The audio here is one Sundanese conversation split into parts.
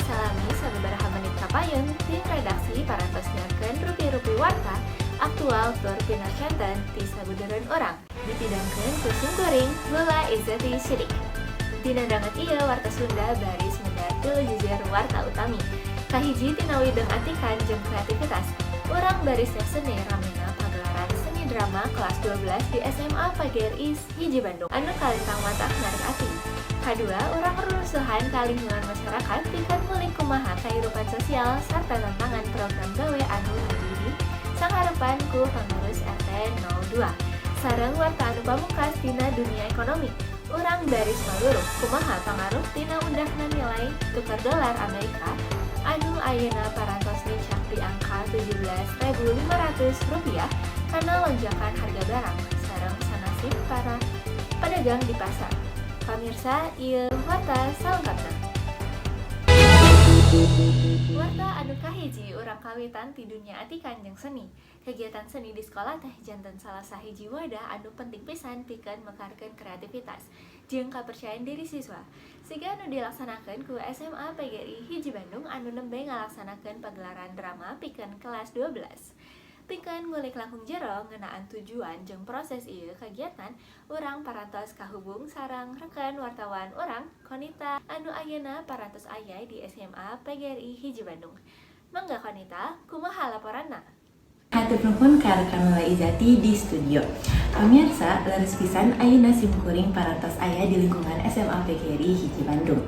Salami sababaraha menit kapayun, tim redaksi parantos nyiapkeun rupi-rupi warta aktual tur pinarcanten ti sabudereun urang. Dipidangkeun ku simkuring, Lula Izzati Sidik. Dina danget ieu, Warta Sunda baris mendar tilu jejer warta utami. Kahiji tina widang atikan jeung kreativitas. Urang baris seni ramena pagelaran seni drama kelas 12 di SMA PGRI 1 Bandung anu kalintang matak narik ati. Kadua, urang rurusuhan ka lingkungan masyarakat pikeun ngulik kumaha kahirupan sosial sarta tantangan program gawe anu nuju disanghareupan ku pangurus RT 02. Sareng warta anu pamungkas tina dunia ekonomi. Urang baris maluruh kumaha pangaruh tina undakna nilai tukar dolar Amerika anu ayeuna parantos nincak di angka 17.500 rupiah karena lonjakan harga barang sareng sanasib para pedagang di pasar. Pamirsa, ieu warta salengkapna. Warta anu kahiji urang kawitan ti dunia atikan jeung seni. Kegiatan seni di sekolah teh janten salah sahiji wadah anu penting pisan pikeun mekarkeun kreativitas jeung kapercayaan diri siswa. Siga anu dilaksanakeun ku SMA PGRI 1 Bandung anu nembe ngalaksanakeun pagelaran drama pikeun kelas 12. Pikeun ngulik langkung jero ngeunaan tujuan jeung proses ieu kagiatan, urang parantos kahubung sareng rekan wartawan urang, Konita, anu ayeuna parantos aya di SMA PGRI 1 Bandung. Mangga Konita, kumaha laporanna? Hatur nuhun ka rekan Lula Izati di studio. Pemirsa, leres pisan ayeuna simkuring parantos aya di lingkungan SMA PGRI 1 Bandung.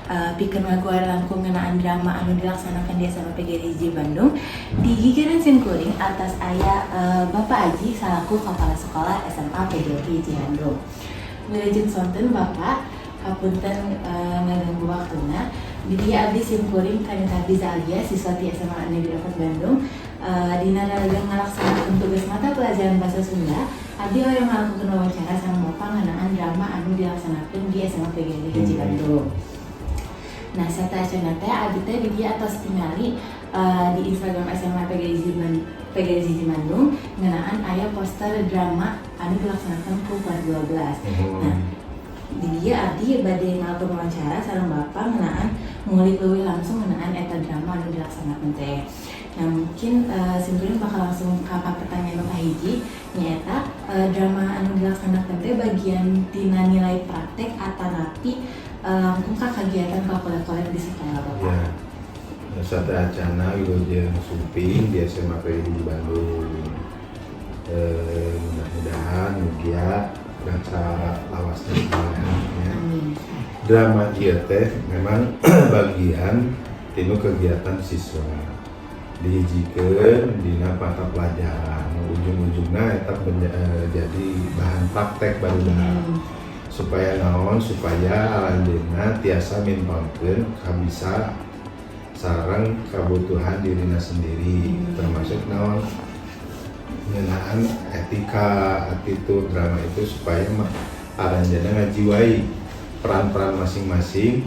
Pikeun ngaguar langkung ngeunaan drama anu dilaksanakan di SMA PGRI 1 Bandung, di gigireun simkuring atos aya Bapak Aji salaku kepala sekolah SMA PGRI 1 Bandung. Wilujeng sonten, Bapak, hapunten ngaganggu waktuna. Di dieu abdi simkuring Kanita Bizalia, siswa ti SMA Negeri 4 Bandung. Dina raraga ngalaksanakeun tugas mata pelajaran bahasa Sunda, abdi hoyong ngalakukeun wawancara sareng Bapak ngeunaan drama anu dilaksanakeun di SMA PGRI 1 Bandung. Nah, sateuacanna teh abdi teh di dieu atos tingali di Instagram SMA PGRI 1 Bandung ngeunaan aya poster drama anu dilaksanakeun ku kelas 12. Nah, di dieu abdi bade ngalakukeun wawancara sareng Bapak ngeunaan ngulik leuwih langsung ngeunaan eta drama anu dilaksanakeun teh. Nah, mungkin simkuring bakal langsung ka pertanyaan nu kahiji, nyaeta drama anu dilaksanakeun teh bagian tina nilai praktek atanapi langkung ka kegiatan kokurikuler di sekolah, Bapak? Ya, sateuacanna wilujeng sumping di SMA PGRI Bandung. Mudah-mudahan mugia bangsa lawasna ya. Amin. Drama ieu teh memang bagian tina kegiatan siswa, dihijikeun dina mata pelajaran, ujung-ujungna eta jadi bahan praktek barudak. Supaya naon? Supaya aranjeunna tiasa mintonkeun kabisa sareng kebutuhan dirina sendiri, termasuk naon, ngeunaan etika, attitude. Drama itu supaya aranjeunna ngajiwai peran-peran masing-masing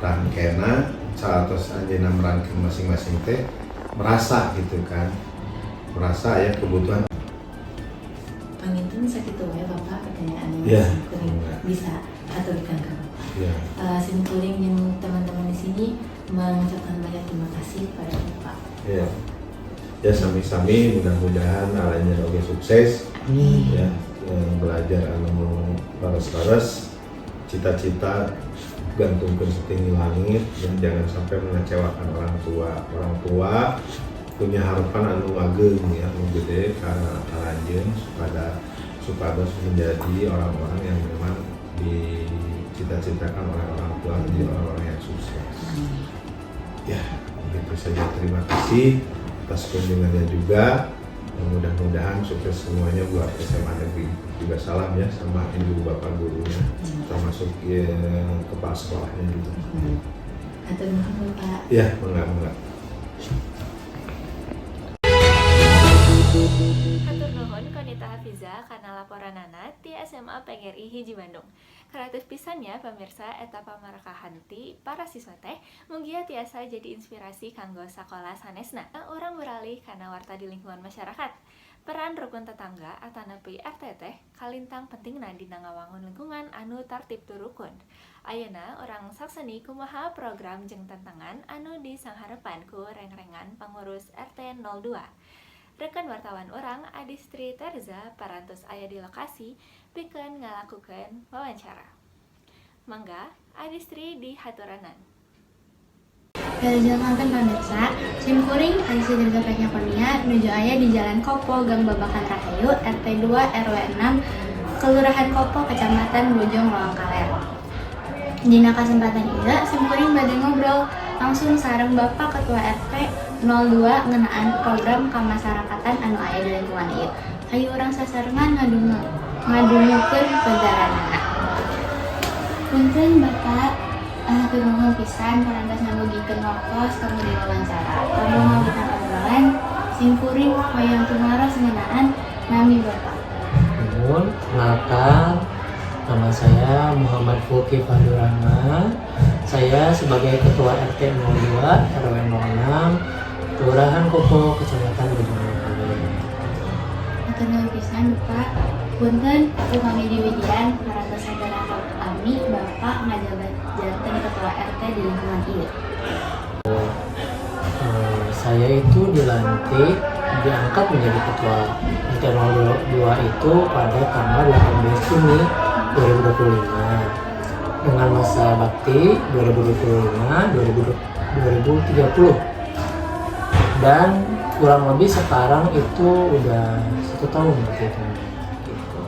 dan kena saat anjeunna merankeun masing-masing teh merasa gitu kan, merasa ya kebutuhan. Panginten sakitu wae, Bapak, pertanyaan Ya. simkuring bisa aturkan ke Bapak. Ya. Simkuring yang teman-teman di sini mengucapkan banyak terima kasih kepada Bapak. Ya ya, sami-sami. Mudah-mudahan aranjeunna oge sukses. Amin. Ya, yang belajar anu leres-leres, cita-cita gantungkan setinggi langit dan jangan sampai mengecewakan orang tua. Orang tua punya harapan anu ageng ya, anu gede karena aranjeun supaya supados menjadi orang-orang yang memang dicita-citakan oleh orang tua, menjadi orang-orang yang sukses. Amin. Ya, begitu saja. Terima kasih atas kunjungannya juga. Mudah-mudahan sukses semuanya buat SMA Negeri juga. Salam ya sama ibu bapak gurunya, termasuk ya, kepala sekolahnya juga. Hatur nuhun, Bapak. Ya, enggak enggak. Hatur nuhun Konita Hafiza kana laporanana ti SMA PGRI 1 Bandung. Kreatif pisan ya, pemirsa, eta pamarakahan ti para siswa teh, mugia tiasa jadi inspirasi kanggo sakola sanesna. Urang beralih kana warta di lingkungan masyarakat. Peran rukun tetangga atanapi RT teh kalintang pentingna dina ngawangun lingkungan anu tartib tur rukun. Ayeuna urang sakseni kumaha program jeung tantangan anu disangharepan ku rengrengan pangurus RT 02. Rekan wartawan urang Adistri Terza parantos aya di lokasi pikeun ngalakukeun wawancara. Mangga, Adistri dihaturanan. Wilujeng sonten, pamirsa, sim kuring Alisi Dirga Kurnia nuju aya di Jalan Kopo, Gang Babakan Rahayu, RT 2 RW 6, Kelurahan Kopo, Kecamatan Bojong Loang Kaler. Dina kesempatan ieu sim kuring bade ngobrol langsung sareng Bapak Ketua RT 02 ngeunaan program kamasyarakatan anu aya di lingkungan ieu. Hayu urang sasarengan ngadungukeun pejaranana. Punten, Bapak, hatur nuhun pisan parantos ngabagikeun waktos kanggo diwawancara. Kanggo ngawitan obrolan, sim kuring hoyong tumaros ngeunaan nami Bapak. Nuhun, kenalkan, nama saya Muhammad Fulki Fadul Rahman. Saya sebagai Ketua RT 02 RW 06 Kelurahan Kopo, Kecamatan Bojong. Hatur nuhun pisan, Bapak. Punten, upami diwidian parantos sabaraha lami Bapak ngajabat janten Ketua RT di lingkungan ieu? Saya itu dilantik, diangkat menjadi Ketua RT 02 itu pada tanggal 18 Juni 2025 dengan masa bakti 2025 2030 dan kurang lebih sekarang itu udah satu tahun berarti itu gitu.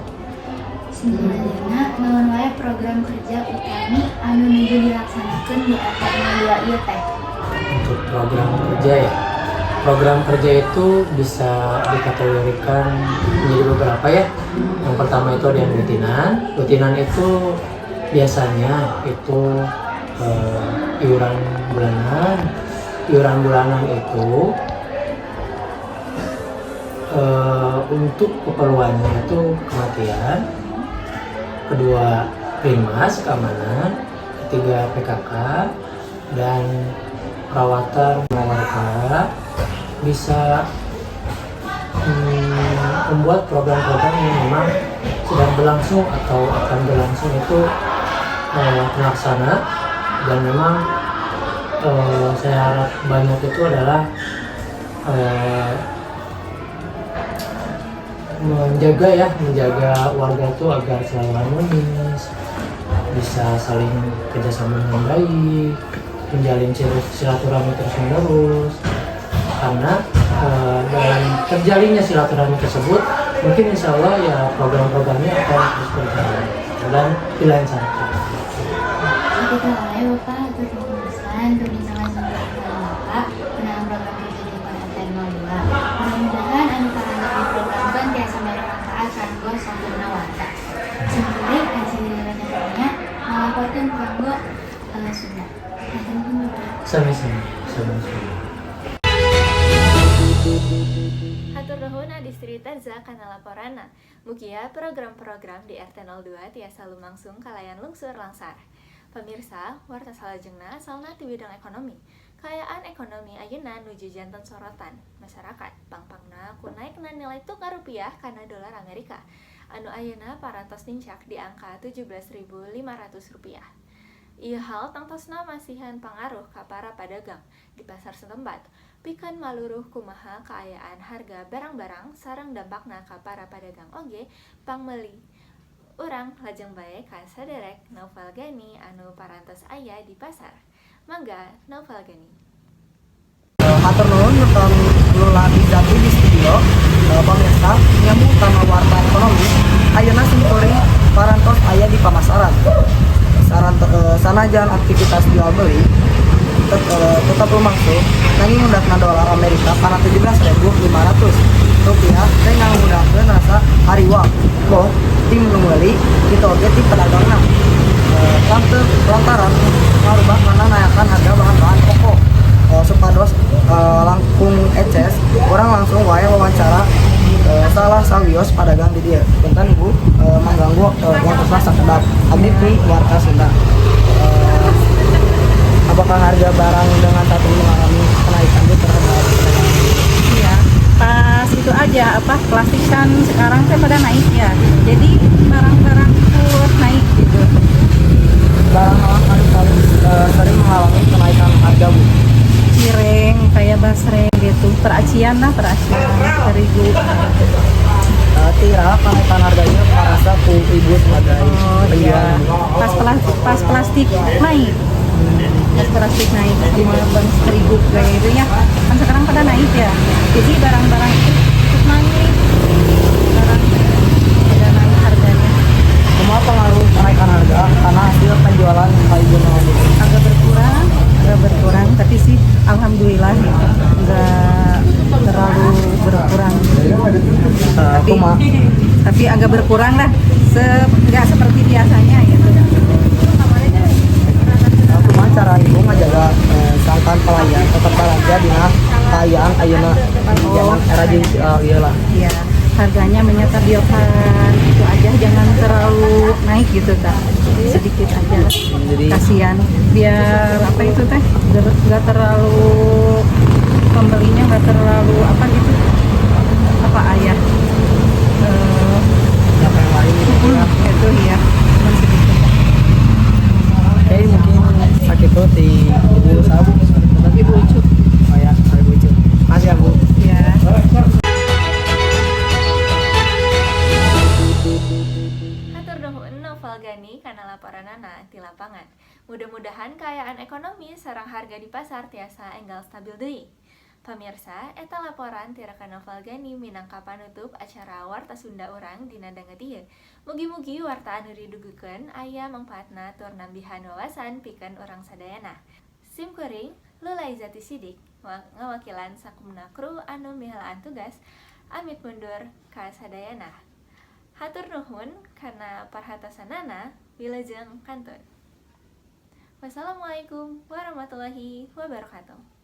Sebenarnya naon wae program kerja utami anu nuju dilaksanakeun di RT 02 ieu teh? Untuk program kerja ya, program kerja itu bisa dikategorikan menjadi beberapa ya. Yang pertama itu ada yang rutinan. Rutinan itu biasanya itu iuran bulanan. Iuran bulanan itu untuk keperluannya itu kematian, kedua linmas keamanan, ketiga PKK, dan perawatan warga. Bisa membuat program-program yang memang sedang berlangsung atau akan berlangsung itu terlaksana. Dan memang saya harap banyak itu adalah menjaga ya, menjaga warga itu agar selalu harmonis, bisa saling kerjasama dengan baik, menjalin silaturahmi terus menerus, karena dalam terjalinnya silaturahmi tersebut mungkin insya Allah ya program-programnya akan terus berjalan dan dilancarkan. Sakitu wae, Bapak, hatur nuhun pisan perbincangan sareng Bapak ngeunaan program kerja di lingkungan RT 02. Mudah-mudahan anu parantos diprogramkeun tiasa mere manfaat kanggo sampurna warga. Simkuring Aji ngalaporkeun kanggo Sunda. Hatur nuhun, Bapak. Sami-sami, sami-sami. Hatur nuhun Adistri Terza kana laporanna. Mugia program-program di RT 02 tiasa lumangsung kalayan lungsur langsar. Pemirsa, warta salajengna asalna ti bidang ekonomi. Kaayaan ekonomi ayeuna nuju janten sorotan masyarakat, pangpangna ku naikna nilai tukar rupiah kana dolar Amerika anu ayeuna parantos nincak di angka 17.500 rupiah. Ieu hal tangtosna masihan pangaruh ka para padagang di pasar setempat. Pikeun maluruh kumaha kaayaan harga barang-barang sareng dampakna ka para padagang oge pangmeuli, urang lajeng bae ka saderek Naufal Gani anu parantos aya di pasar. Mangga, Naufal Gani. Hatur nuhun nonton Lula Izati di studio. Pemirsa, nyambung kana warta ekonomi, ayeuna simkuring parantos aya di pamasaran. Saran sanajan aktivitas jual beli tetap lumangsung, nanging mundakna dolar Amerika kana 17.500 rupiah teh ngangudahkeun rasa hariwang boh ti nu meuli kitu oge ti pedagangna. Lantaran ngarubah kana nayakan harga bahan-bahan pokok. Supados langkung eces, urang langsung wae wawancara salah sawios padagang di dieu. Punten, Ibu, mengganggu waktosna sakedap. Abdi ti Warta Sunda. Apakah harga barang dengan saat ini mengalami kenaikan, Bu, terhadap pedagang? Iya, pas pas itu aja, apa, plastik kan sekarang teh pada naik ya. Jadi barang-barang ikut naik gitu. Barang naon anu paling sering mengalami kenaikan harga, Bu? Cireng, kayak basreng gitu, peracian lah, peracian, terigu. Tira kenaikan harganya karasa ku Ibu sebagai Oh penjual? Iya, pas plastik naik. Pas plastik naik sama bang terigu kayak gitu ya. Kan sekarang pada naik ya. Jadi barang-barang itu ikut naik. Barang pada naik harganya. Kumaha pengaruh kenaikan harga kana hasil penjualan ka Ibu naon, Bu? Agak berkurang, tapi sih alhamdulillah gitu. Enggak terlalu berkurang. Tapi, Kumaha tapi agak berkurang lah. Nggak seperti biasanya gitu. Kumaha cara Ibu ngajaga sangkan pelayan tetap belanja dina kaayaan ayeuna di zaman era jeung ieu lah? Iya, harganya menstabilkan itu aja, jangan terlalu naik gitu, tak sedikit aja lah. Jadi Kasihan, biar apa itu teh nggak terlalu, pembelinya nggak terlalu apa gitu, apa ayah siapa yang lain gitu ya. Itu ya cuman sedikit. Oke, mungkin sakitu ti Ibu sabu. Ibu Ucup. Oh ya, Ibu Ucup. Makasih ya, Bu. Ya. Hatur nuhun, Noval Gani, kana laporanana di lapangan. Mudah-mudahan kaayaan ekonomi sareng harga di pasar tiasa enggal stabil deui. Pamirsa, eta laporan ti rekan Noval Gani minangka panutup acara Warta Sunda urang dina danget ieu. Mugi-mugi warta anu didugikeun aya mangpaatna tur nambihan wawasan pikeun urang sadayana. Sim kuring, Lula Izati Sidik, ngawakilan sakumna kru anu miheulaan tugas, amit mundur ka sadayana. Hatur nuhun kana perhatosanana, wilujeng kantun. Wassalamualaikum warahmatullahi wabarakatuh.